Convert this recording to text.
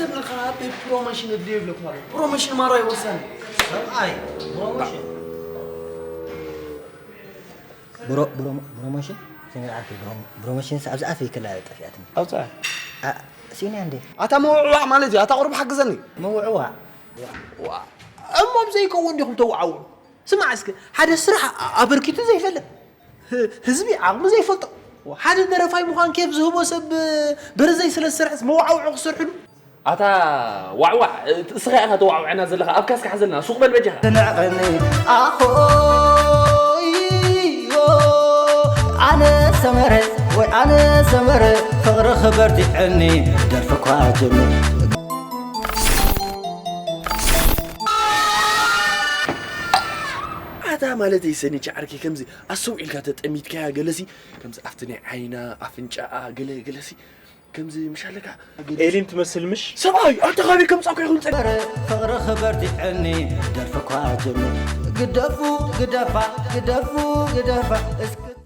ትብልኻ ኣበይ ፕሮሞሽን ኣድልዮ ይብለኩም ኣሎ። ፕሮሞሽን ማራ ይወሰን። ሰብኣይ ፕሮሞሽን ብሮ ብሮ ብሮሞሽን ሲኒየር ዓርኪ ብሮሞሽን ኣብዚ ኣፈይ ክላ ጠፊኣትኒ። ኣውፃ ሲኒያ እንዴ? ኣታ ምውዕዋዕ ማለት እዩ። ኣታ ቁርብ ሓግዘኒ። ምውዕዋዕ ዋ እሞ ብዘይከውን ዲኹም ተወዓውዑ። ስማዕ እስከ ሓደ ስራሕ ኣበርኪቱ ዘይፈልጥ ህዝቢ ዓቕሚ ዘይፈልጦ ሓደ ደረፋይ ምዃን ኬፍ ዝህቦ ሰብ በርዘይ ስለ ዝሰርሐስ መዋዕውዑ ክሰርሕሉ ኣታ ዋዕዋዕ እስኻ ኢኻ ተዋዕውዐና ዘለኻ ኣብ ካስካ ሓዘልና ሱቕ በል በጃኻ ትንዕቐኒ ኣኾዮ ኣነ ሰመረ ወይ ኣነ ሰመረ ፍቕርኺ በርቲዐኒ ደርፊ እኳ ጀምር ኣታ ማለተይ ሰኒቻ ዓርከይ ከምዚ ኣስተውዒልካ ተጠሚትካያ ገለሲ ከምዚ ኣብቲ ናይ ዓይና ኣፍንጫኣ ገለ ገለሲ ከምዚ ምሽ ኣለካ ኤሊን ትመስል ምሽ ሰብኣይ ኣንተ ካበይ ከምጻእኩ ይኹን ጸ ፍቕሪ ክበርቲዐኒ ደርፊ እኳ ጀምር ግደፉ ግደፋ ግደፉ ግደፋ